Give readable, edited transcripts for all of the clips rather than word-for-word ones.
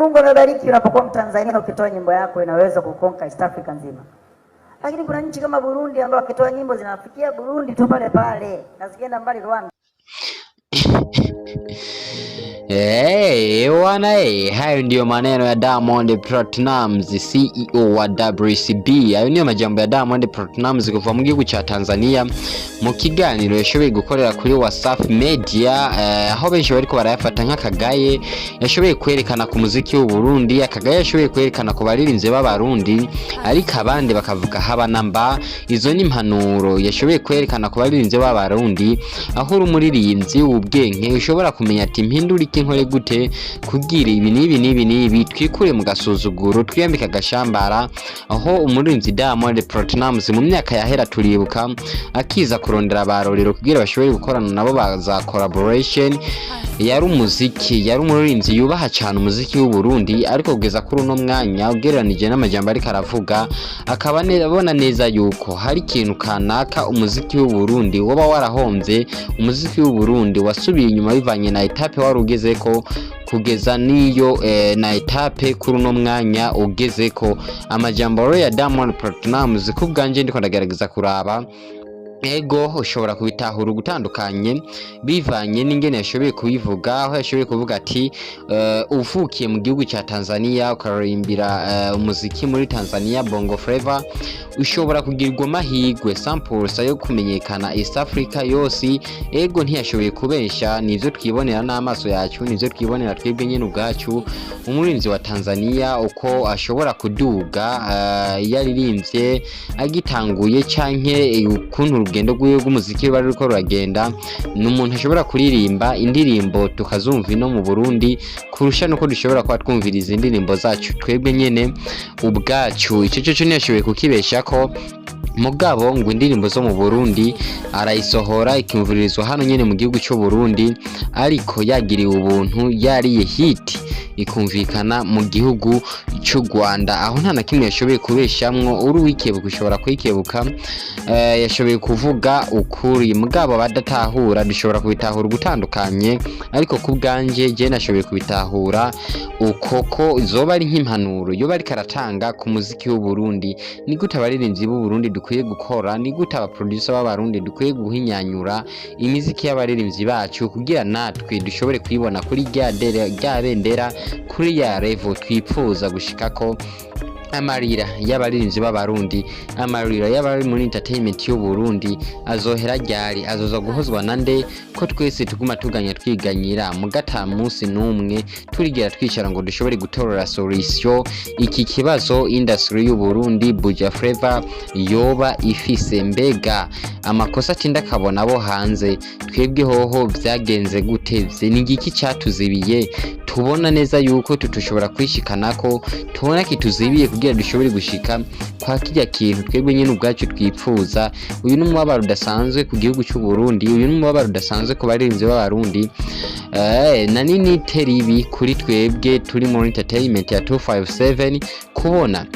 Mungu amebariki, unapokuwa Mtanzania ukitoa nyimbo yako inaweza kukonka East Africa nzima. Lakini kuna nchi kama Burundi ambao wakitoa nyimbo zinafikia Burundi tu pale pale na zikienda mbali Rwanda. Hey, wana hey, hayo ndiyo maneno ya Diamond Platnumz, CEO wa WCB. Ayo niyo majambo ya Diamond Platnumz kuva mu gihugu ca Tanzania mu kiganiro yashoboye gukorera kuri Wasafi Media, aho benshi bariko barayafata nk'akagaye yashoboye kwerekana ku muziki w'u Burundi, akagaye yashoboye kwerekana ku baririmbyi b'Abarundi, ariko abandi bakavuga haba namba. Izo ni impanuro yashoboye kwerekana ku baririmbyi b'Abarundi, aho uri umuririmbyi w'ubwenge ushobora kumenya ati mpindura iki, nkore gute kugira ibi n'ibi n'ibi n'ibi, twikure mu gasuzuguro, twiyambike agashambara. Aho umuririmbyi Diamond Platnumz mu myaka yahera turibuka akiza kurondera barorero kugira bashobore gukorana nabo baza collaboration, yari umuziki, yari umuririmbyi yubaha cyane umuziki w'u Burundi, ariko kugeza kuri uno mwanya ugereranije n'amajambo ariko aravuga, akaba abona neza yuko hari ikintu kanaka umuziki w'u Burundi woba warahombye, umuziki w'u Burundi wasubiye inyuma bivanye na étape wari ugezeko kugeza niyo na étape kuri uno mwanya ugezeko. Amajambo rero ya Diamond Platnumz, ku bwanje ndiko ndagerageza kuraba, ego ushobora kubitahura ugutandukanye bivanye n'ingene yashoboye kubivuga, aho yashoboye kuvuga ati uvukiye mu gihugu cya Tanzania ukaririmbira umuziki muri Tanzania Bongo Flava, ushobora kugirirwa amahirwe samples yo kumenyekana East Africa yose. Ego ntiyashoboye kubesha, nivyo twibonera n'amaso yacu, nivyo twibonera twebwe nyene ubwacu, umuririmbyi wa Tanzania uko ashobora kuduga iyo aririmbye agitanguye, canke ukuntu urugendo rwiwe rw'umuziki ruba ruriko ruragenda. Ni umuntu ashobora kuririmba indirimbo tukazumva ino mu Burundi kurusha nuko dushobora kuba twumviriza indirimbo zacu twebwe nyene ubwacu. Ico coco ntiyashoboye kukibeshako, mugabo ngo indirimbo zo mu Burundi arayisohora ikumviririzwa hano nyene mu gihugu cy'u Burundi, ariko yagiriwe ubuntu yariye hit ikumvikana mu gihugu cy'u Rwanda. Aho nta na kimwe yashoboye kubeshamwo, uri wikebuka ushobora kwikebuka, yashoboye kuvuga ukuri, mugabo abadatahura dushobora kubitahura ugutandukanye, ariko ku bwanje je nashoboye kubitahura uko ko zoba ari nk'impanuro yoba ariko aratanga ku muziki w'u Burundi. Ni gute abaririmbyi b'u Burundi dukwiye gukora? Ni gute aba producer b'Abarundi dukwiye guhinyanyura imiziki y'abaririmbyi bacu kugira natwe dushobore kuyibona kuri rya bendera, kuri ya level twipfuza gushikako? Amarira y'abaririmbyi b'Abarundi, amarira y'abari muri entertainment y'u Burundi azohera ryari? Azoza guhozwa na nde ko twese tuguma tuganya twiganyira mugata munsi n'umwe turigera twicara ngo dushobore gutorora solution iki kibazo industry y'u Burundi Buja Flavor yoba ifise? Mbega amakosa atinda akabona abo hanze, twebwe hoho vyagenze gute? Ni igiki catuzibiye tubona neza yuko tutushobora kwishikanako, tubona kituzibiye kugira dushobore gushika kwa kirya kintu twebwe nyene ubwacu twipfuza? Uyu ni umubabaro udasanzwe ku gihugu cy'u Burundi, uyu ni umubabaro udasanzwe ku baririmbyi b'Abarundi, na nini teribi kuri twebwe turi muri entertainment ya 257, kubona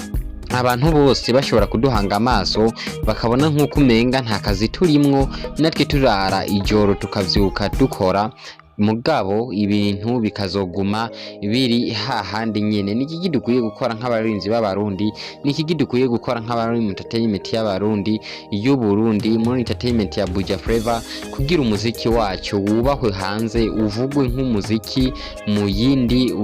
abantu bose bashobora kuduhanga amaso bakabona nk'uko umenga nta kazi turimwo, natwe turara ijoro tukavyuka dukora, mugabo ibintu bikazoguma biri hahandi nyene. Ni iki dukwiye gukora nk'abarinzi b'Abarundi? Ni iki dukwiye gukora nk'abari mu entertainment y'Abarundi, y'u Burundi, muri entertainment ya Buja Flavor, kugira umuziki wacu wubahwe hanze, uvugwe nk'umuziki mu yindi,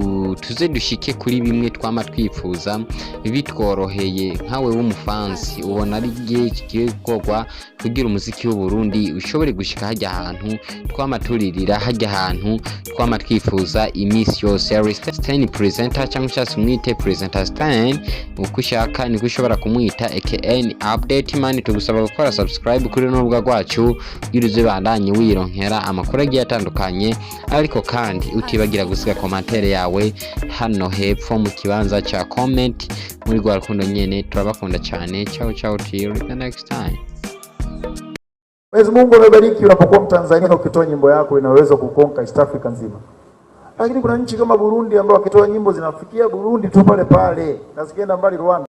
tuze dushike kuri bimwe twama twifuza bitworoheye? Nkawe w'umufansi ubona ari igihe kigiye gukorwa kugira umuziki w'u Burundi ushobore gushika hajya ahantu twama turirira, hajya ahantu twama twifuza iminsi yose? Ya Stein presenter, cyangwa ushatse umwite presenter Stein, uko ushaka niko ushobora kumwita, aka update man. Tugusaba gukora subscribe kuri runo rubuga rwacu kugira uze bandanye wironkera amakuru agiye atandukanye, ariko kandi utibagira gusiga commentaire yawe hano hepfo mu kibanza ca comment muri rwa rukundo nyene. Turabakunda cyane. Ciao ciao, till the next time. Mwenyezi Mungu amebariki, unapokuwa Mtanzania ukitoa nyimbo yako inaweza kukonka East Africa nzima. Lakini kuna nchi kama Burundi ambao wakitoa nyimbo zinafikia Burundi tu pale pale na zikienda mbali Rwanda.